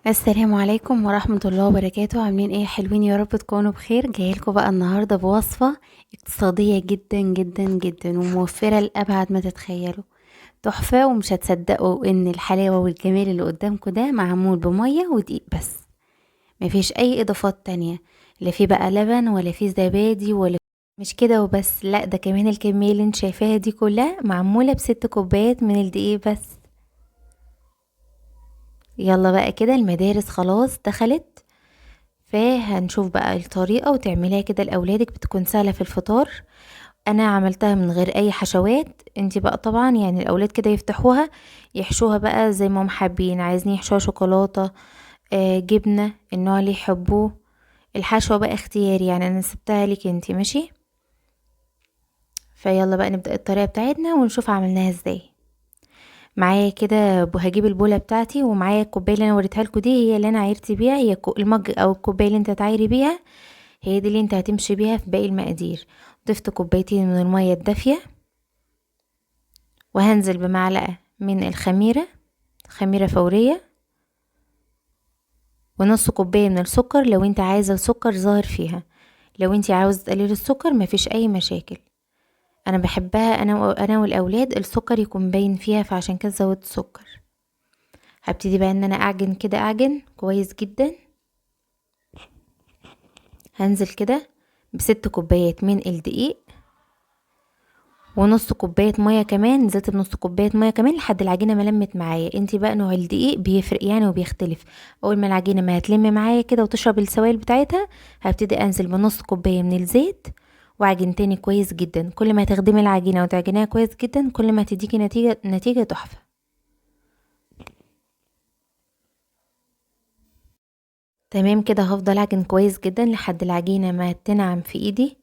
السلام عليكم ورحمة الله وبركاته. عاملين ايه حلوين؟ يا رب تكونوا بخير. جايلكم بقى النهاردة بوصفة اقتصادية جدا جدا جدا وموفرة لأبعد ما تتخيلوا، تحفة، ومش هتصدقوا ان الحلاوة والجمال اللي قدامكم ده معمول بمية ودقيق بس، مفيش اي اضافات تانية، لا في بقى لبن ولا في زبادي ولا مش كده وبس، لا ده كمان الكمية اللي انت شايفاها دي كلها معمولة ب6 كوبايات من الدقيق بس. يلا بقى كده المدارس خلاص دخلت، فهنشوف بقى الطريقة وتعمليها كده لأولادك، بتكون سهلة في الفطار. أنا عملتها من غير أي حشوات، انتي بقى طبعا الأولاد كده يفتحوها يحشوها بقى زي ما هم حابين، عايزين يحشوها شوكولاتة، جبنة، النوع اللي يحبوه، الحشوة بقى اختياري، أنا سبتها لك انتي، ماشي. فيلا بقى نبدأ الطريقة بتاعتنا ونشوف عملناها ازاي. معايا كده هجيب البوله بتاعتي، ومعايا الكوباية اللي انا وريتها لكم دي هي اللي انا عايرت بيها، هي المج او الكوباية اللي انت هتعايري بيها هي دي اللي انت هتمشي بيها في باقي المقادير. ضفت كوبايتين من المية الدافيه، وهنزل بمعلقه من الخميره، خميره فورية، ونص كوباية من السكر لو انت عايزه السكر ظاهر فيها، لو انت عاوزه تقللي السكر مفيش اي مشاكل. انا بحبها انا والاولاد السكر يكون باين فيها، فعشان كده زودت السكر. هبتدي بقى ان انا اعجن كده، اعجن كويس جدا. هنزل كده ب6 كوبايات من الدقيق ونص كوباية مية كمان، نزلت بنص كوباية مية كمان لحد العجينة ما لمت معايا. انتي بقى نوع الدقيق بيفرق وبيختلف. اول ما العجينة ما هتلم معايا كده وتشرب السوائل بتاعتها، هبتدي انزل بنص كوباية من الزيت واعجن تاني كويس جدا. كل ما تخدمي العجينة وتعجنيها كويس جدا كل ما تديكي نتيجة تحفة. تمام كده هفضل اعجن كويس جدا لحد العجينة ما تنعم في ايدي.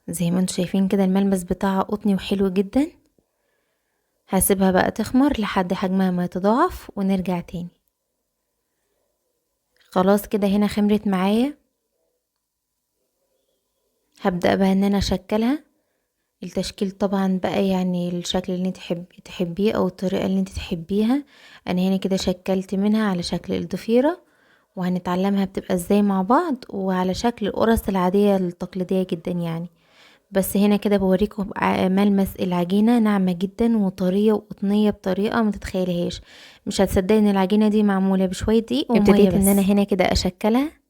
زي ما انتم شايفين كده الملمس بتاعها قطني وحلو جدا. هسيبها بقى تخمر لحد حجمها ما يتضاعف ونرجع تاني. خلاص كده هنا خمرت معايا. هبدأ بقى ان انا اشكلها. التشكيل طبعا بقى الشكل اللي انت تحبيه او الطريقة اللي انت تحبيها. انا هنا كده شكلت منها على شكل الضفيرة، وهنتعلمها بتبقى ازاي مع بعض، وعلى شكل القرص العادية التقليدية جدا. بس هنا كده بوريكم ملمس العجينة ناعمة جدا وطرية وقطنية بطريقة ما تتخيلهاش، مش هتصدقي ان العجينة دي معمولة بشوية دقيق ومية ابتديت ان انا بس. هنا كده اشكلها.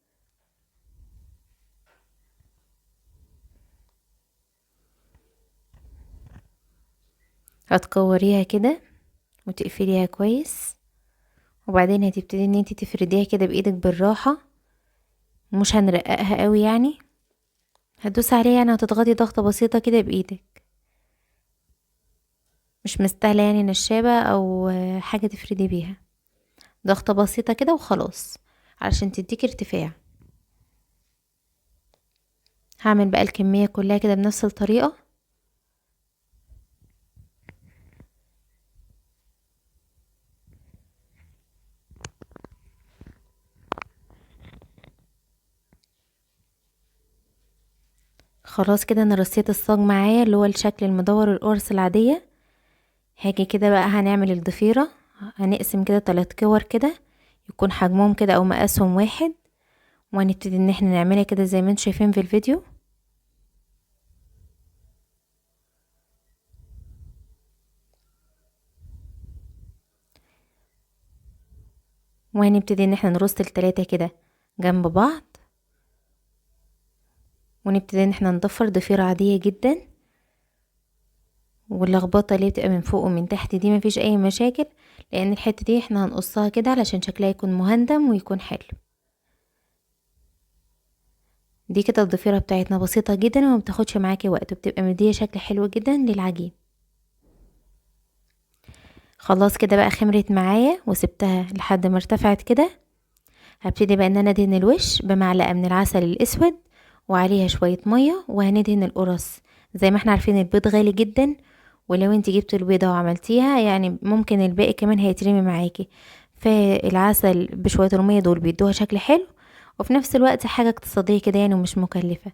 هتكوريها كده وتقفليها كويس، وبعدين هتبتدي ان انتي تفرديها كده بايدك بالراحة، مش هنرققها قوي هتدوسي عليها هتضغطي ضغطة بسيطة كده بايدك، مش مستاهلة نشابة او حاجة تفردي بيها، ضغطة بسيطة كده وخلاص علشان تديك ارتفاع. هعمل بقى الكمية كلها كده بنفس الطريقة. خلاص كده انا رصيت الصاج معايا اللي هو الشكل المدور القرص العادية. هاجي كده بقى هنعمل الضفيرة، هنقسم كده 3 كور كده يكون حجمهم كده او مقاسهم واحد، وهنبتدي ان احنا نعملها كده زي ما انتم شايفين في الفيديو. وهنبتدي ان احنا نرص ال3 كده جنب بعض، ونبتدي ان احنا نضفر ضفيرة عادية جدا. واللخبطة اللي بتبقى من فوق ومن تحت دي مفيش اي مشاكل، لان الحتة دي احنا هنقصها كده علشان شكلها يكون مهندم ويكون حلو. دي كده الضفيرة بتاعتنا بسيطة جدا وما بتاخدش معاكي وقت، وبتبقى مدية شكل حلو جدا للعجين. خلاص كده بقى خمرت معايا وسبتها لحد ما ارتفعت كده. هبتدي بقى ان انا ادهن الوش بمعلقة من العسل الاسود وعليها شوية مية، وهندهن القرص. زي ما احنا عارفين البيض غالي جدا، ولو انت جبتي البيضة وعملتيها ممكن الباقي كمان هيترمي معاكي، فالعسل بشوية المية دول بيدوها شكل حلو وفي نفس الوقت حاجة اقتصادية كده ومش مكلفة.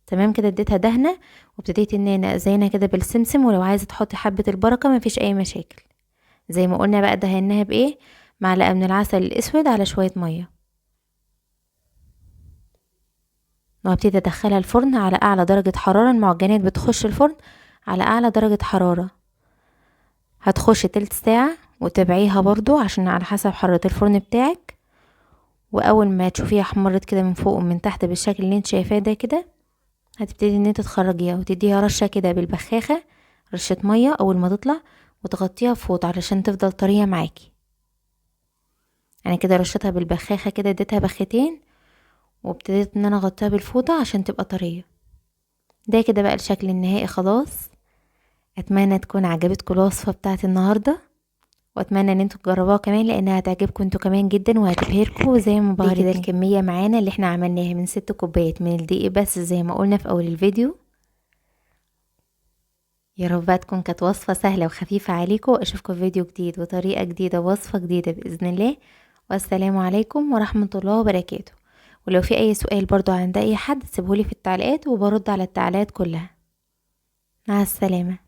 تمام كده اديتها دهنة، وابتديت ان انا ازينها كده بالسمسم، ولو عايزة تحطي حبة البركة مفيش اي مشاكل. زي ما قلنا بقى دهناها بايه؟ معلقة من العسل الاسود على شوية مية، وهبتدي ادخلها الفرن على اعلى درجة حرارة. المعجنات بتخش الفرن على اعلى درجة حرارة، هتخش تلت ساعة، وتبعيها برضو عشان على حسب حرارة الفرن بتاعك. واول ما تشوفيها احمرت كده من فوق ومن تحت بالشكل اللي انت شايفاه ده كده، هتبتدي ان انت تخرجيها وتديها رشة كده بالبخاخة، رشة مية اول ما تطلع، وتغطيها بفوط علشان تفضل طرية معاكي. انا كده رشتها بالبخاخة كده، اديتها بختين وابتديت ان انا اغطيها بالفوطة عشان تبقى طرية. ده كده بقى الشكل النهائي خلاص. اتمنى تكون عجبتكم الوصفة بتاعت النهاردة، واتمنى ان انتوا تجربوها كمان لانها هتعجبكم انتوا كمان جدا وهتبهركم زي ما بهرتني. كده الكمية معانا اللي احنا عملناها من 6 كوبايات من الدقيق بس زي ما قلنا في اول الفيديو. يا رب بقى تكون كانت وصفة سهلة وخفيفة عليكم. اشوفكم في فيديو جديد وطريقة جديدة ووصفة جديدة بإذن الله. والسلام عليكم ورحمة الله وبركاته. ولو في اي سؤال برضو عند اي حد سيبهولي في التعليقات وبرد على التعليقات كلها. مع السلامة.